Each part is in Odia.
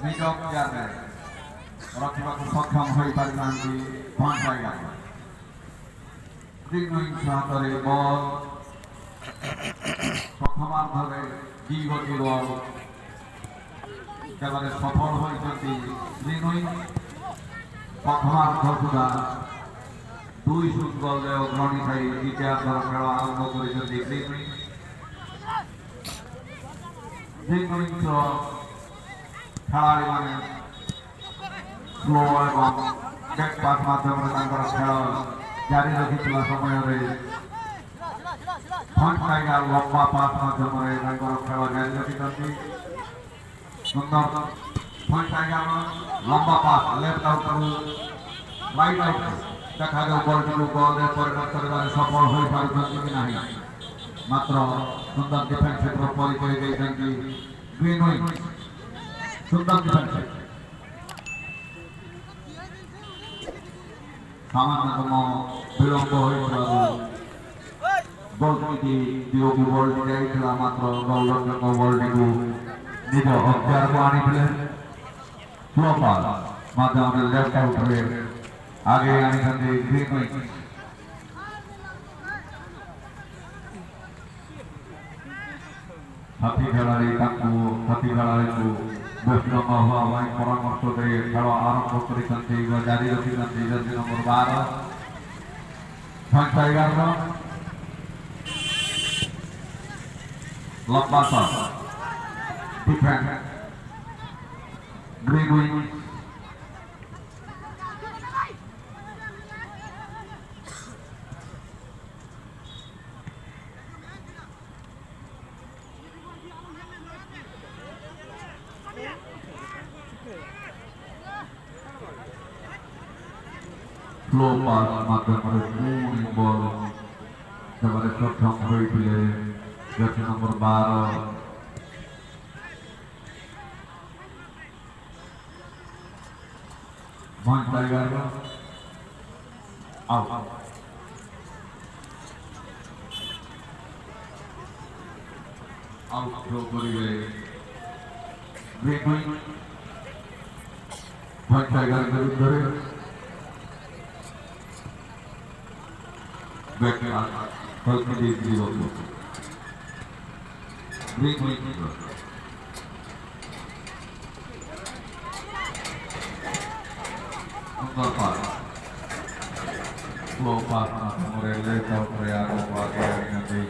ନିଜ ଅକ୍ତିଆରରେ ରଖିବାକୁ ସକ୍ଷମ ହୋଇପାରିନାହାନ୍ତି ଭଞ୍ଜ ଟାଇଗର। ଗ୍ରୀନ୍ ୱିଙ୍ଗସ୍ ହାତରେ ବଲ୍। ପ୍ରଥମାର୍ଦ୍ଧରେ 2 ଗୋଟି ଗୋଲ ଦେବାରେ ସଫଳ ହୋଇଛନ୍ତି ଗ୍ରୀନ୍ ୱିଙ୍ଗସ୍। ପ୍ରଥମାର୍ଦ୍ଧ ସୁଦ୍ଧା 2-0 ଗୋଲରେ ଅଗ୍ରଣୀ ଥାଇ ଦ୍ୱିତୀୟାର୍ଦ୍ଧର ଖେଳ ଆରମ୍ଭ କରିଛନ୍ତି ଗ୍ରୀନ୍ ୱିଙ୍ଗସ୍। ଗ୍ରୀନ୍ ୱିଙ୍ଗସର ଖେଳାଳିମାନେ ସ୍ଲୋ ଏବଂ ବ୍ୟାକ୍ ପାସ୍ ମାଧ୍ୟମରେ ତାଙ୍କର ଖେଳ ଜାରି ରଖିଥିବା ସମୟରେ ଭଞ୍ଜ ଟାଇଗର ଲମ୍ବା ପାସ୍ ମାଧ୍ୟମରେ ତାଙ୍କର ଖେଳ ଜାରି ରଖିଛନ୍ତି। ସୁନ୍ଦର ଭଞ୍ଜ ଟାଇଗର ଲମ୍ବା ପାସ୍ ଲେଫ୍ଟ ଆଉଟରୁ ରାଇଟ୍ ଆଉଟ୍। ଦେଖାଯାଉ ବଲଟିକୁ ଗୋଲରେ ପରିଣତ କରିବାରେ ସଫଳ ହୋଇପାରୁଛନ୍ତି କି ନାହିଁ। ମାତ୍ର ସୁନ୍ଦର ଡିଫେନ୍ସିଭର ପରିଚୟ ଦେଇଛନ୍ତି ଗ୍ରୀନ୍ ୱିଙ୍ଗସ୍। ସୁନ୍ଦର ଡିଫେନ୍ସିଭ। ସାମାନ୍ୟତମ ବିଳମ୍ବ ହୋଇଥିବାରୁ ଗୋଲଟି ଦିଗକୁ ବଲଟି ଯାଇଥିଲା, ମାତ୍ର ଗୋଲରକ୍ଷକ ବଲଟିକୁ ନିଜ ଅକ୍ତିଆରକୁ ଆଣିଥିଲେ। ସ୍ଲୋ ପାସ୍ ମାଧ୍ୟମରେ ଲେଫ୍ଟ ଆଉଟରେ ଆଗେଇ ଆଣିଛନ୍ତି ଗ୍ରୀନ୍ ୱିଙ୍ଗସ୍। ସାଥୀ ଖେଳାଳି ତାଙ୍କୁ ସାଥୀ ଖେଳାଳିଙ୍କୁ ବ୍ୟସ୍ତ ନ ହେବା ପାଇଁ ପରାମର୍ଶ ଦେଇ ଖେଳ ଆରମ୍ଭ କରିଛନ୍ତି ବା ଜାରି ରଖିଛନ୍ତି ଜର୍ସି ନମ୍ବର 12 ଭଞ୍ଜ ଟାଇଗରର। ଲମ୍ବା shot, defence green wing. Slow pass ମାଧ୍ୟମରେ ପୁଣି ବଲ୍ ଦେବାରେ ସକ୍ଷମ ହୋଇଥିଲେ ଜର୍ସି ନମ୍ବର 12 ଭଞ୍ଜ ଟାଇଗରର। ଆଉଟ୍, ଆଉଟ୍ ଥ୍ରୋ କରିବେ ଗ୍ରୀନ୍ ୱିଙ୍ଗ ଭଞ୍ଜ ଟାଇଗର ବିରୁଦ୍ଧରେ। ବ୍ୟାକ୍ ପାସ୍ ଦିଗକୁ ଗ୍ରୀନ୍ ୱିଙ୍ଗର। ସୁନ୍ଦର ପାସ୍, ସ୍ଲୋ ପାସ୍ ମାଧ୍ୟମରେ ଲେଫ୍ଟ ଆଉଟରେ ଆଗକୁ ଆଗେଇ ଆଣିଛନ୍ତି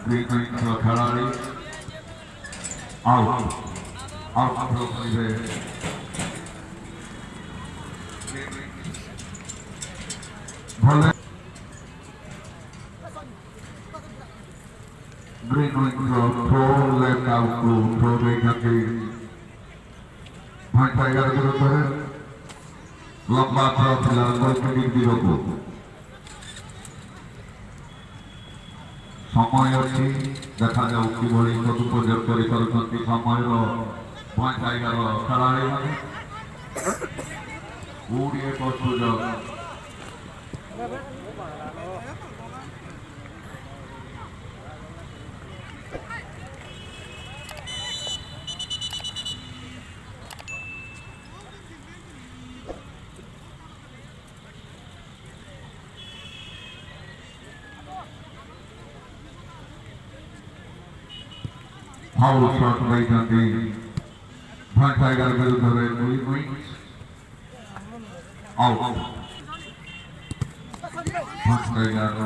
ଗ୍ରୀନ୍ ୱିଙ୍ଗର ଖେଳାଳି। ଆଉଟ୍, ଆଉଟ୍ ଥ୍ରୋ କରିବେ ଗ୍ରୀନ୍ ୱିଙ୍ଗସ୍। ଭଲ ଗ୍ରୀନ୍ ୱିଙ୍ଗର ଥ୍ରୋ, ଲେଫ୍ଟ ଆଉଟକୁ ଥ୍ରୋ ଦେଇଛନ୍ତି ଭଞ୍ଜ ଟାଇଗର ବିରୁଦ୍ଧରେ। ଲମ୍ବା ଥ୍ରୋ ଥିଲା ଗୋଲକିପିଂ ଦିଗକୁ। ସମୟ ଅଛି, ଦେଖାଯାଉ କିଭଳି ସଦୁପଯୋଗ କରିପାରୁଛନ୍ତି ସମୟର ଭଞ୍ଜ ଟାଇଗର ଖେଳାଳିମାନେ। ପୁଣି ଏକ ସୁଯୋଗ। ଫାଉଲ ସଟ୍ ଦେଇଛନ୍ତି ଭଞ୍ଜ ଟାଇଗର ବିରୁଦ୍ଧରେ ଗ୍ରୀନ୍ ୱିଙ୍ଗସ୍। ଆଉଟ୍। ଭଞ୍ଜ ଟାଇଗରର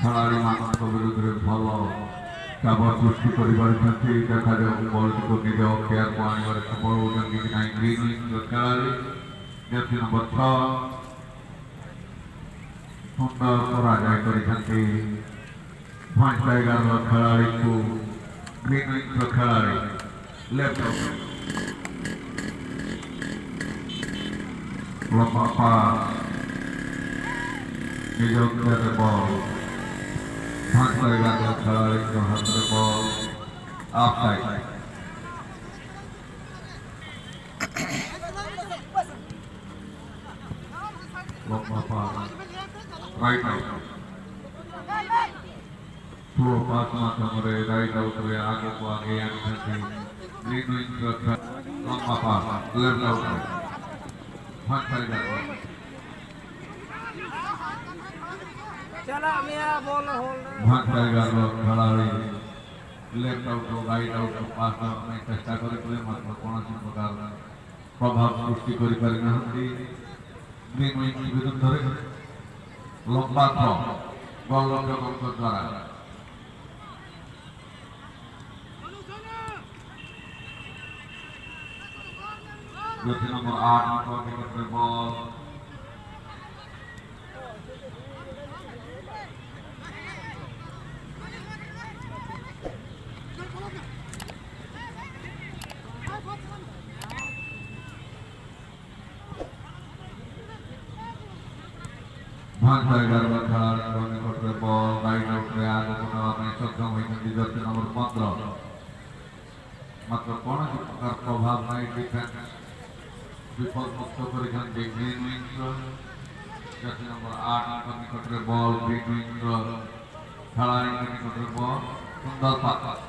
ଖେଳାଳିମାନଙ୍କ ବିରୁଦ୍ଧରେ ଭଲ ଚାପ ସୃଷ୍ଟି କରିପାରିଛନ୍ତି। ଦେଖାଯାଉ ବଲଟିକୁ ନିଜ ଅକ୍ତିଆରକୁ ଆଣିବାରେ ସଫଳ ହେଉଛନ୍ତି କି ନାହିଁ ଗ୍ରୀନ୍ ୱିଙ୍ଗର ଖେଳାଳି ଜର୍ସି ନମ୍ବର 6। ସୁନ୍ଦର ପରାଜୟ କରିଛନ୍ତି ଭଞ୍ଜ ଟାଇଗରର ଖେଳାଳିକୁ ଗ୍ରୀନ୍ ୱିଙ୍ଗର ଖେଳାଳି। ଲେଫ୍ଟ ଲମ୍ବା ପାସ୍, ନିଜ ଅକ୍ତିଆରରେ ବଲ୍। ଭଞ୍ଜ ଟାଇଗରର ଖେଳାଳିଙ୍କ ହାତରେ ବଲ୍। Off side. ଲମ୍ବା pass, right out. Slow pass ମାଧ୍ୟମରେ ରାଇଟ୍ ଆଉଟରେ ଆଗକୁ ଆଗେଇ ଆଣିଛନ୍ତି ଗ୍ରୀନ୍ ୱିଙ୍ଗର ଲମ୍ବା pass left out Bhanja. Bhanja ଟାଇଗରର ଖେଳାଳି left out, right out pass ଦେବା ପାଇଁ ଚେଷ୍ଟା କରିଥିଲେ, ମାତ୍ର କୌଣସି ପ୍ରକାର ପ୍ରଭାବ ସୃଷ୍ଟି କରିପାରିନାହାନ୍ତି ଗ୍ରୀନ୍ ୱିଙ୍ଗସ୍ ବିରୁଦ୍ଧରେ। ଲମ୍ବା ଥ୍ରୋ ଗୋଲରକ୍ଷକଙ୍କ ଦ୍ୱାରା। ଜର୍ସି ନମ୍ବର 8 ନିକଟରେ ବଲ୍। ଭଞ୍ଜ ଟାଇଗରର ଖେଳାଳିଙ୍କ ନିକଟରେ ବଲ୍। ରାଇଟ୍ ଆଉଟ୍ରେ ଆଗକୁ ନେବା ପାଇଁ ସକ୍ଷମ ହୋଇଛନ୍ତି ଜର୍ସି ନମ୍ବର 15, ମାତ୍ର କୌଣସି ପ୍ରକାର ପ୍ରଭାବ ନାହିଁ। ଡିଫେନ୍ସ ବିପଦମୁକ୍ତ କରିଛନ୍ତି ଗ୍ରୀନ୍ ୱିଙ୍ଗସର। ଜର୍ସି ନମ୍ବର 8ଙ୍କ ନିକଟରେ ବଲ୍। ଗ୍ରୀନ୍ ୱିଙ୍ଗସର ଖେଳାଳିଙ୍କ ନିକଟରେ ବଲ୍। ସୁନ୍ଦର ପାସ୍,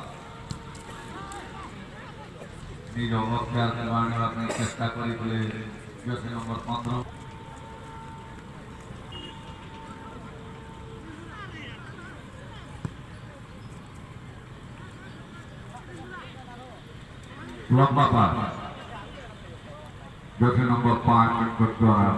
ନିଜ ଅକ୍ତିଆରକୁ ଆଣିବା ପାଇଁ ଚେଷ୍ଟା କରିଥିଲେ ଜର୍ସି ନମ୍ବର 15। ଲମ୍ବା ପାସ୍ ଜର୍ସି ନମ୍ବର 5ଙ୍କ ଦ୍ୱାରା।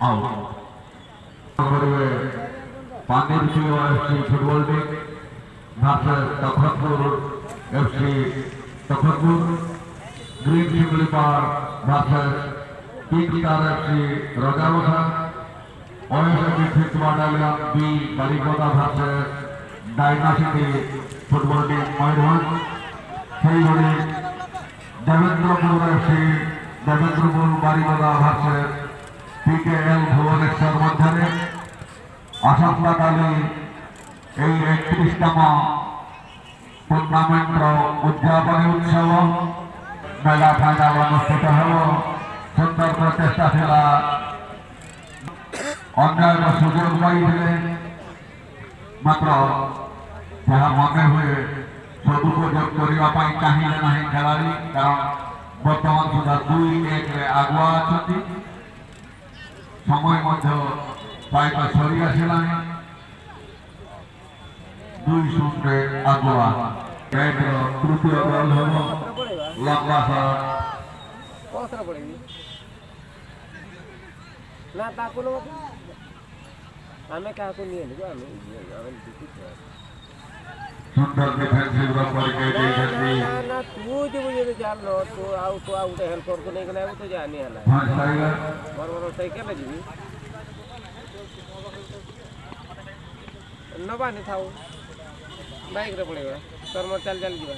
ଆଉ କରିବେ ପାନିରପିଓ FC football team versus Takhatpur FC Takhatpur, green Similipal versus pink star FC Rajabasa, OSB fifth battalion B Baripada versus Dynacity football team Mayurbhanj. ସେଇଭଳି Debendrapur FC Debendrapur Baripada versus PKL Bhubaneswar ମଧ୍ୟରେ ଆସନ୍ତାକାଲି ଏହି 31ତମ ଟୁର୍ଣ୍ଣାମେଣ୍ଟର ଉଦ୍ଯାପନୀ ଉତ୍ସବ ମେଗା ଫାଇନାଲ ଅନୁଷ୍ଠିତ ହେବ। ସୁନ୍ଦର ପ୍ରଚେଷ୍ଟା ଥିଲା, ଅନ୍ୟ ଏକ ସୁଯୋଗ ପାଇଥିଲେ, ମାତ୍ର ଯାହା ମନେ ହୁଏ ସଦୁପଯୋଗ କରିବା ପାଇଁ ଚାହିଁଲେ ନାହିଁ ଖେଳାଳି, କାରଣ ବର୍ତ୍ତମାନ ସୁଦ୍ଧା 2-1ରେ ଆଗୁଆ ଅଛନ୍ତି। ସମୟ ମଧ୍ୟ ପ୍ରାୟତଃ ସରି ଆସିଲାଣି। 2-0ରେ ଆଗୁଆ। ରେଡ୍ର ତୃତୀୟ ଗୋଲ ହେବ। ଲମ୍ବା ସଟ୍। ବସରେ ପଳେଇବି ନା ତାକୁ ନେବ? ଆମେ କାହାକୁ ନିଏନି, ଆମେ ଦେଖୁଛୁ। ସୁନ୍ଦର ଡିଫେନ୍ସିଭର ପରିଚୟ ଦେଇଛନ୍ତି। ନା ନା, ତୁ ଯିବୁ ଯଦି ଚାଲ, ତୁ ଆଉ ତୁ ଆଉ ଗୋଟେ ହେଲ୍ପରକୁ ନେଇକିନା ଆଇବୁ, ତୁ ଯାନି ହେଲା। ଭଞ୍ଜ ଟାଇଗର। ମୋର ମୋର ସାଇକେଲରେ ଯିବି। ନବାନି ଥାଉ, ବାଇକ୍ରେ ପଳେଇବା, ତୋର ମୋର ଚାଲି ଚାଲି ଯିବା।